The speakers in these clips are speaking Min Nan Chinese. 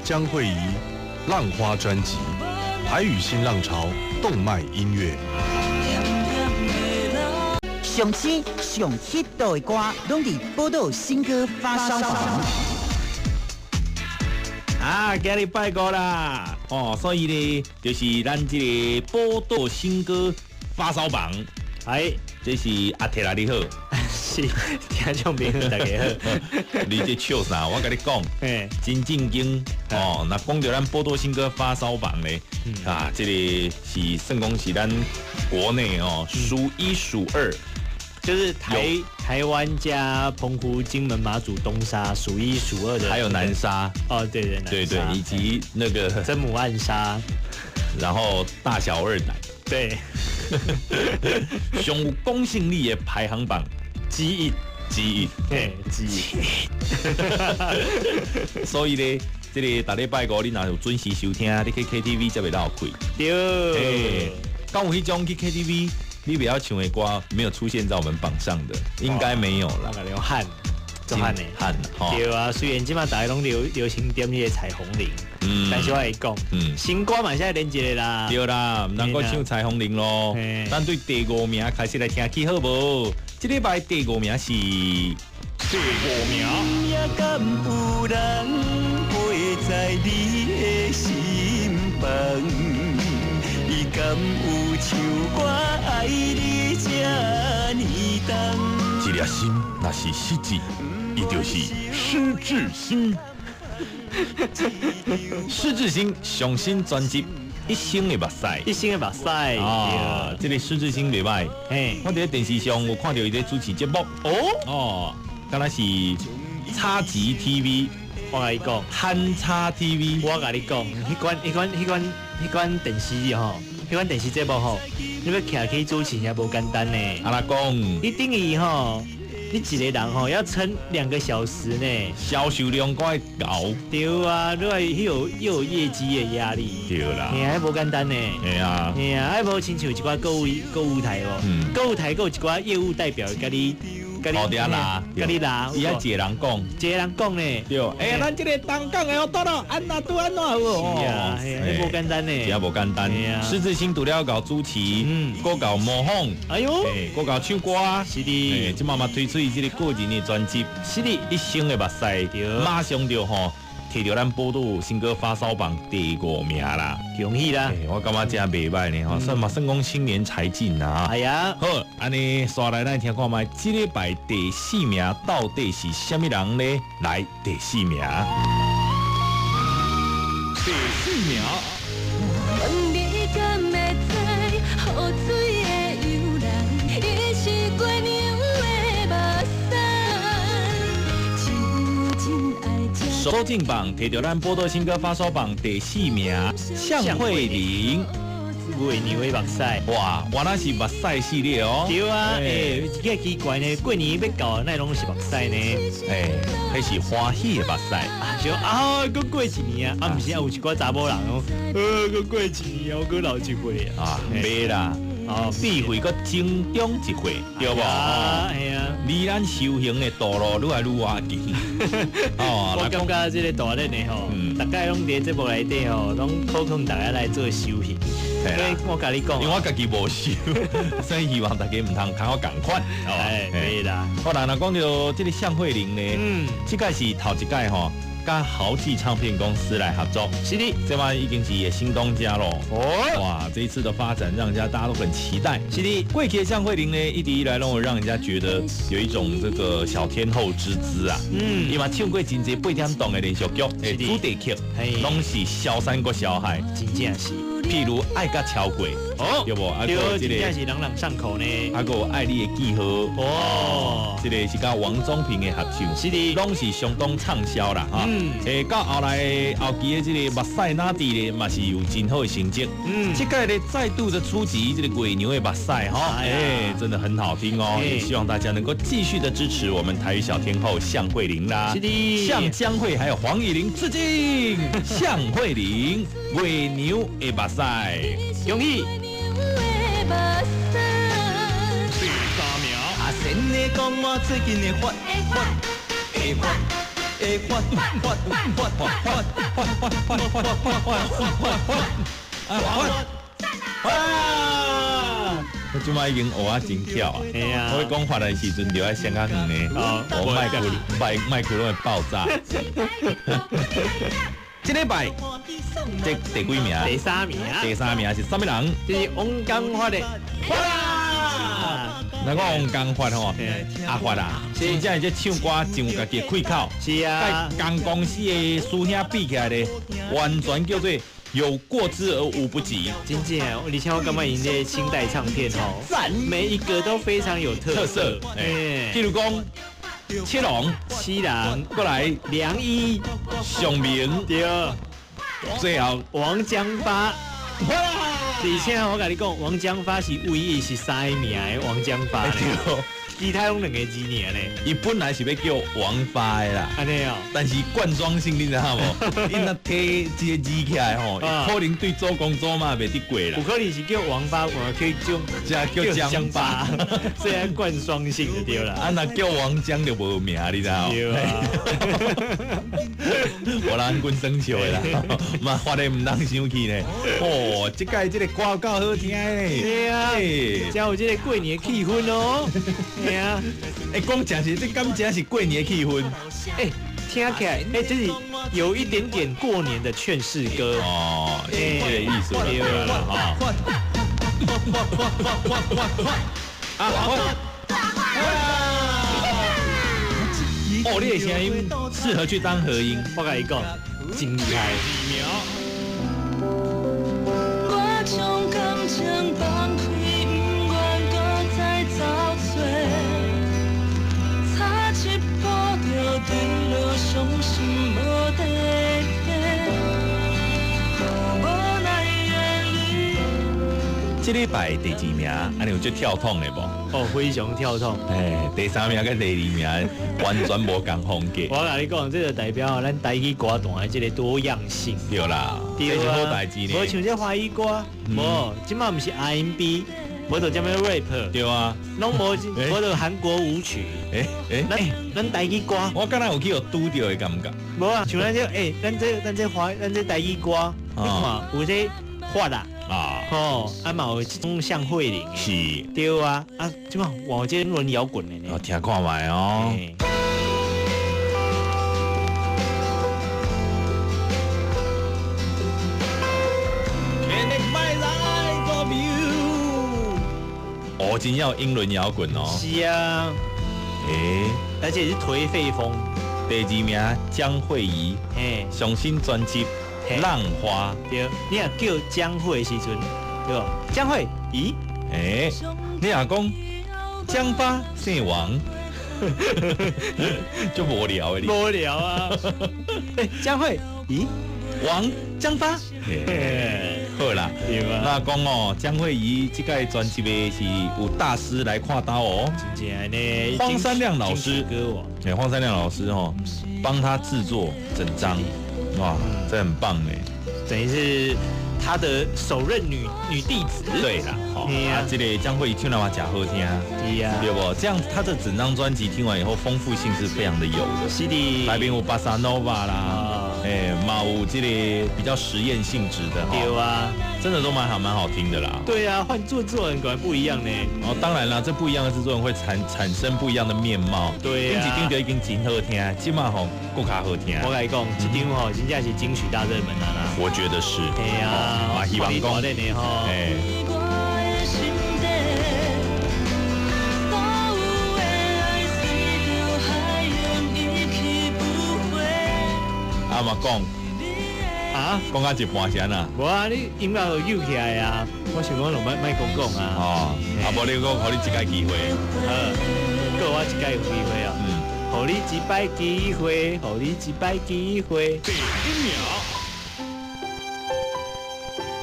江慧仪，浪花專輯，台語新浪潮，動漫音樂。上新上 hit 的歌，攏佇寶島新歌發燒榜。啊，今日拜五啦，哦，所以呢，就是咱這个寶島新歌發燒榜。哎，這是阿鐵啦，你好。是，聽眾朋友大家好。你這笑啥？我共你講，真正經哦。若講著咱寶島新歌發燒榜咧，啊，這個是算講是咱國內哦數一數二。就是台灣加澎湖、金門、馬祖、東沙數一數二的，還有南沙。哦，對對。對對，以及那個曾母暗沙，然後大小二奶，上有公信力的排行榜之一。之一，對，之一。所以呢，這个逐禮拜五你若有準時收聽，你去 KTV 才袂落虧。對。敢有彼種去 KTV，你袂曉唱的歌沒有出現在我們榜上的，應該沒有啦。那個喊，做喊的。喊。對啊，雖然這馬大家攏流行點彼个彩虹鈴，但是我會講，新歌嘛是愛練一个啦。對啦，毋通閣唱彩虹鈴咯。咱對第五名開始來聽起好無？這禮拜第五名是第五名。敢有人陪在你的身旁？伊敢有像我愛你這呢重？這粒心若是失智，伊就是失智星。施致興上新專輯《一生的目屎》，一生的目屎。啊！這个施致興袂䆀，我佇咧電視上有看著伊咧主持節目。哦，敢若是差級 TV，我共你講，憨叉 TV，我共你講，彼款電視吼，彼款電視節目吼，你欲徛去主持也無簡單呢。按怎講？你等於吼，你一个人吼要撐2個小時呢，銷售量閣愛𠢕。對啊，你愛又有業績的壓力。對啦。嘿啊，無簡單呢。嘿啊。嘿啊，啊無親像一寡購物台哦，購物台閣有一寡業務代表共你。哦，佇遐拉，共你拉，伊愛一个人講，一个人講呢。對，欸，咱這个東港的到了，按怎拄按怎有無？是啊，彼無簡單呢。這無簡單。施致興除了𠢕主持，閣𠢕模仿，哎喲，閣𠢕唱歌，是的。這馬嘛推出伊這个個人的專輯，一生的目屎，馬上就吼摕著咱寶島新歌發燒榜第五名啦，恭喜啦！我感覺真袂䆀呢，吼，算嘛算講青年才俊啊。哎呀，好，按呢紲來咱聽看覓，這禮拜第四名到底是啥物人呢？來，第四名，第四名。問你敢會知，雨水的由來，伊是月娘的目屎。首進榜摕著咱寶島新歌發燒榜第四名，向慧玲，月娘的目屎。哇，原來是目屎系列哦。對啊，欸，這個奇怪呢，過年欲到，哪攏是目屎呢？欸，彼是歡喜的目屎。啊，想啊，閣過一年啊，啊，毋是啊，有一寡查某人哦，閣過一年啊，我閣老一歲啊，袂啦。哦，智慧閣增長一歲，對無？係啊，離咱修行的道路愈來愈倚近。哦，我感覺這个大日的吼，逐家攏佇節目內底吼，攏鼓勵大家來做修行。所以我共你講，因為我家己無修，所以希望大家毋通共我仝款。哎，對啦。好啦，若講著這个向慧玲呢，這屆是頭一屆吼，佮豪記唱片公司來合作。是的，這擺已經是伊的新東家咯。哦，哇，這一次的發展讓人家大家都很期待。是的，過去的向慧玲呢，一直以來攏會讓人家覺得有一種這個小天后之姿啊。伊嘛唱過真濟八點檔的連續劇，主題曲，攏是痟山閣痟海，真正是。譬如愛甲超過，哦，對無？啊，對，真正是朗朗上口呢。啊，閣有愛你的記號，哦，這個是佮王宗平的合唱，是的，攏是相當暢銷啦，哈。欸，到後來後期的這个目屎哪滴咧，嘛是有真好的成績。這屆咧再度的出擊這个月娘的目屎，哈，欸，真的很好聽哦，也希望大家能夠繼續的支持我們台語小天后向慧玲啦，是的，向江蕙還有黃乙玲致敬，向慧玲月娘的目屎，恭喜。第三名。阿仙的講我最近會發會發會發會的发发发发发发发发发发发发发！我这摆已经学啊真巧啊！我讲发的时阵就爱先较远呢，我麦克麦麦克拢会爆炸。这礼拜这第几名？第三名。第三名是啥物人？这是王江发的。发啦！那个王江发吼，阿发啊，真正这唱歌真有家己的开口。是啊。佮公司的师兄比起来咧，完全叫做有过之而无不及。真正，而且我感觉𪜶这新代唱片吼，每一个都非常有特色。哎，譬如讲七龙、七郎过来梁一、尚明，对，最后王江发。而且我共你讲，王江发是唯一是三个名的王江发。其他拢两个字尔呢。伊本来是欲叫王发的啦，按呢哦。但是冠双姓你知影无？伊若提这个字起来吼，可能对祖公祖妈袂得过啦。有可能是叫王发，我可以叫叫江发，虽然冠双姓就对啦。啊，若叫王江就无名，你知影？对啊。无人滚生笑的啦，嘛发的毋通生气呢。哦，这届这个歌够好听的。对啊，才有这个过年的气氛哦。对啊，欸，讲真是，这敢真是过年的气氛。欸，听起来，欸，这是有一点点过年的劝世歌哦，是这个意思对了哈。啊，哦，你的声音适合去当和音，我共你讲，真厉害。我将感情放开，不愿阁再走找，差一步就坠落伤心无底底，无奈的你。这礼拜第二名，按呢有足跳痛的无？哦，非常跳痛。哎，第三名佮第二名完全无仝风格。我共你讲，这个代表咱台语歌坛的这个多样性。对啦，这是好代志呢。无像这华语歌，无，这马毋是 R&B，无就啥物 rap。对啊，拢无，无就韩国舞曲。咱台语歌，我敢若有去予拄著的感觉。无啊，像咱这，咱这台语歌，你看有这发啦。啊，哦，啊嘛有这种像慧玲，是，对啊，啊，这嘛换这轮摇滚的呢，我听看觅哦。哦，真要英伦摇滚哦。是啊，而且是颓废风。第二名江蕙仪，上新专辑。浪花，对，你若叫江蕙的时阵，对无？江蕙仪，你若讲江发姓王，就无聊的你。无聊啊！江蕙仪，王江发，好啦，那讲哦，江蕙仪这届专辑的是有大师来看刀哦，真正呢，黄山亮老师，黄山亮老师哦，帮他制作整张。哇，这很棒哎，等于是他的首任女弟子。对啦，啊，这个江蕙听了嘛，真好听，对呀，对不？这样他的整张专辑听完以后，丰富性是非常的有的。是的，来宾有巴萨诺瓦啦，嘛有这个比较实验性质的，对啊，真的都蛮好，蛮好听的啦。对啊，换制作人果然不一样呢。哦，当然啦，这不一样的制作人会产生不一样的面貌。对啊，顶一张就已经真好听，这马吼阁较好听。我来讲，这张吼真正是金曲大热门啊啦。我觉得是。对啊，希望讲，啊嘛讲啊，讲到一半是按怎？无啊，你音乐都揪起来啊！我想讲，拢莫莫讲讲啊。哦，啊无你阁予你一摆机会。好，阁予我一摆机会啊。嗯。予你一摆机会，予你一摆机会。第一名，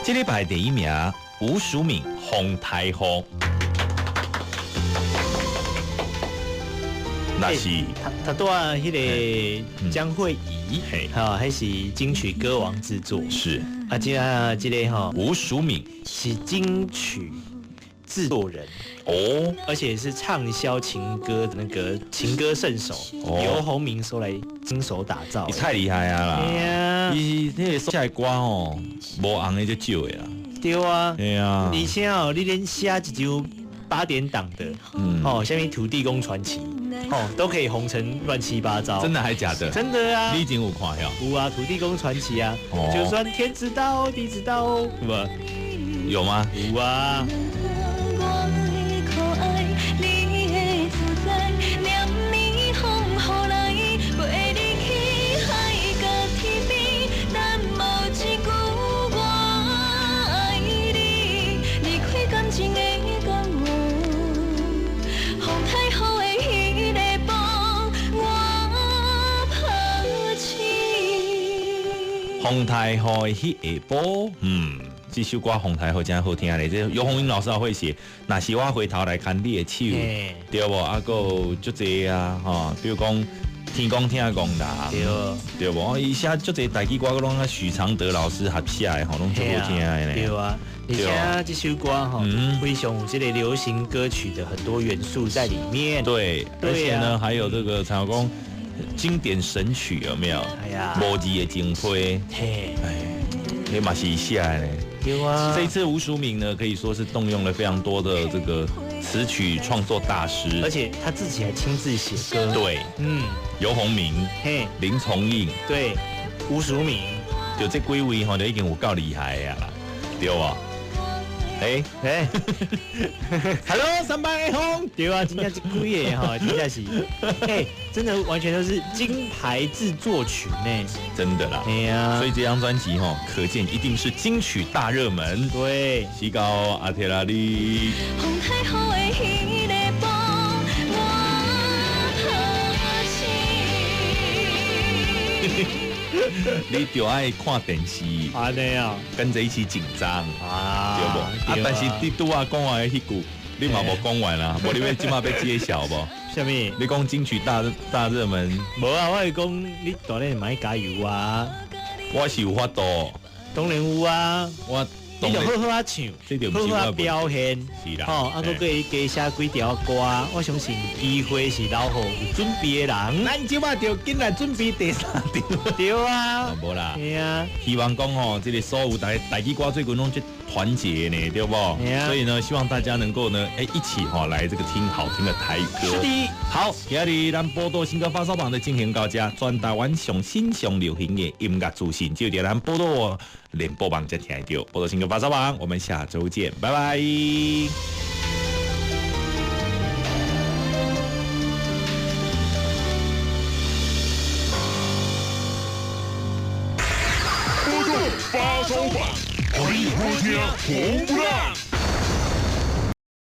这礼拜第一名吴淑敏《风台雨》。那是他拄仔彼个江蕙仪，哈，彼是金曲歌王制作。是啊，这个这个吼，吴淑敏是金曲制作人哦，而且是畅销情歌的那个情歌圣手游鸿明所来亲手打造。伊太厉害啊啦！伊那个写的歌吼，无红的就少的啦。对啊，对啊。而且哦，你连写一张八点档的，哦，啥物土地公传奇，哦，都可以红成乱七八糟。真的还假的？真的啊！你已经有看了？有啊，土地公传奇啊，就算天知道地知道，不，有吗？有啊。风太雨的彼下晡，这首歌《风太雨》真好听咧。这游鸿明老师也会写，若是我回头来牵你的手，对无？啊，阁有足济啊，吼，比如讲天公听戆人，对无？伊写足济台语歌，拢啊许常德老师合写的，吼，拢足好听的咧。对啊，而且这首歌吼，非常有这个流行歌曲的很多元素在里面。对，而且呢，还有这个陈小经典神曲有没有？哎呀，无字的情批，嘿，哎，那嘛是写的呢。对啊，这一次吴淑敏呢，可以说是动用了非常多的这个词曲创作大师，而且他自己还亲自写歌。对，游鸿明，嘿，林从印，对，吴淑敏，就这几位吼，就已经有够厉害啊啦，对无？哎哎，Hello，300红，对啊，真正这几个哈，真正是，哎，真的完全都是金牌制作群呢，真的啦，哎呀，所以这张专辑哈，可见一定是金曲大热门。对，西高阿铁拉里。你就爱看电视，按呢啊，跟着一起紧张啊，对无？啊，但是你拄仔讲完的彼句，你嘛无讲完啊，无你欲这马欲揭晓无？啥物？你讲金曲大热门？无啊，我是讲你大咧嘛爱加油啊。我是有法度，当然有啊，我。你就好好啊唱，好好啊表现，是啦，吼，啊，阁阁加写几条歌，我相信机会是留予有准备的人。咱这马就紧来准备第三张。对啊，无啦，嘿啊，希望讲吼，这个所有台语歌最近拢足团结呢，对不？所以呢，希望大家能够呢，一起吼来这个听好听的台语歌。是的，好，今日咱宝岛新歌发烧榜的进行到这，全台湾上新上流行的音乐资讯，就伫咱宝岛联播网才听得到。宝岛新歌发烧榜，我们下周见，拜拜。宝岛发烧榜，予你好听红不让。